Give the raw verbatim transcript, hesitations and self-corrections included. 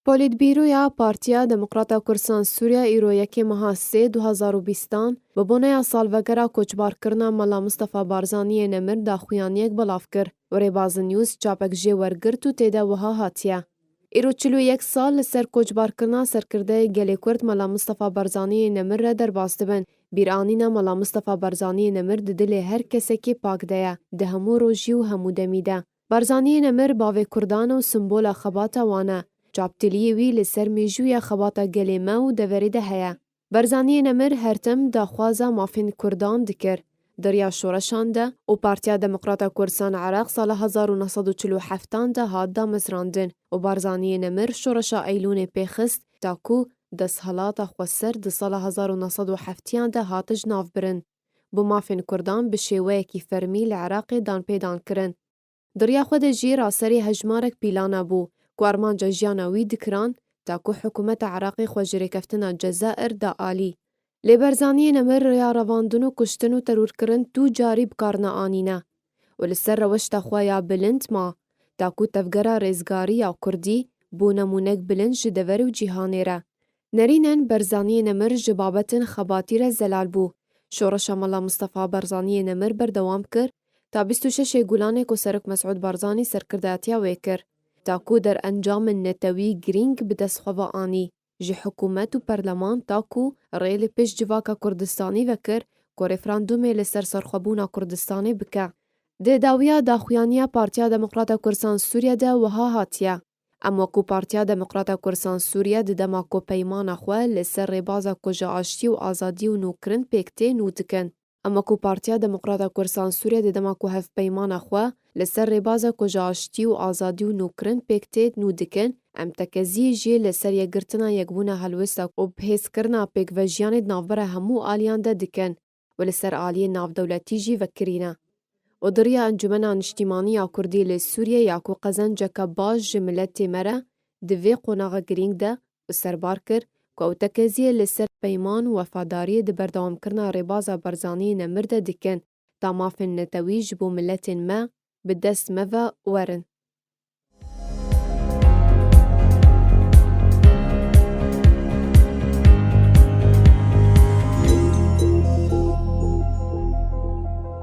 Polîtbîroya Partiya Demokrata Kursan Sûriya îro yekê meha sê du hezar û bîstan bi boneya salvegera koçbarkirina Mela Mistefa Barzaniyê Nemir daxuyaniyek belav kir û Rêbaz News çapek jê wergirt û tê de wiha hatiye: Îro çil û yek sal li ser koçbarkirina serkirdeyê gelê Kurd Mela Mistefa Barzaniyê Nemir re derbas dibin. Bîranîna Mela Mistefa Barzaniyê Nemir di dilê her kesekî pak de ye, di hemû rojî û hemû demî de. Barzaniyê Nemir bavê Kurdan û simbola xebata wan e. Çaptiliyê wî li ser mêjûya xebata gelê me û deverê de heye. Barzaniyê Nemir her tim daxwaza mafên Kurdan dikir. Di riya şoreşan de û Partiya Demokrata Kursan Iraq sala hezar û neh sed û çil û heftan de hat damezrandin û Barzaniyê Nemir şoreşa Eylûnê pêxist, ta ku desthilata xweser di sala hezar û neh sed û heftiyan de hat jinavbirin. Bo mafên Kurdan bi şêweyekî fermî li Iraqê danpêdan kirin. Di riya xwe de jî raserî hejmarek pîlana bû ku armanca jiyana wî dikiran, ta ku hikûmeta Iraqê xwe ji rêkeftina Cezair da alî. Lê Barzaniyê Nemir rêya revandin û kuştin û terorkirin tu carî bi kar neanîne û li ser rewşta xwe ya bilind ma, ta ku tevgera rêzgarî ya Kurdî bû nemûnek bilind ji dever û cîhanê re. Nerînen Barzaniyê Nemir ji babetên xebatî re zelal bû. Şoreşa Mela Mistefa Barzaniyê Nemir berdewam kir, ta bîst û şeşê Gulanê ku Serok Mesûd Barzanî serkirdatiya wê kir. Ta ku derencamên netewî girîng bi dest xwe ve anî. Ji hikûmet û perleman ta ku rê li pêş civaka Kurdistanî vekir ku referandumê li ser serxwebûna Kurdistanê bike. Di dawiya daxuyaniya Partiya Demokrata Kursan Sûriye de wiha hatiye: Em wekû Partiya Demokrata Kursan Sûriye di dema ku peymana xwe li ser rêbaza ku ji aştî û azadî û nûkirin pêk tê nû dikin. Em wekû Partiya Demokrata Kursan Sûriye di dema ku hevpeymana xwe li ser rêbaza ku ji aştî û azadî û nûkirin pêk tê nû dikin, em tekeziyê jî li ser yekgirtina yekbûna helwesta û bihêzkirina pêkvejiyanê di navbera hemû aliyan de dikin û li ser aliyê navdewletî jî vekirîne. Û di riya Encûmena Niştîmanî ya Kurdî li Sûriyê ya ku qezenceke baş ji miletê me re di vê qonaxa girîng de û serbar kir ku ew tekeziyê li ser peyman û wefadariyê di berdewamkirina rêbaza Barzaniyê Nemir de dikin, ta mafên netewî ji bo miletên me bi dest me ve werin.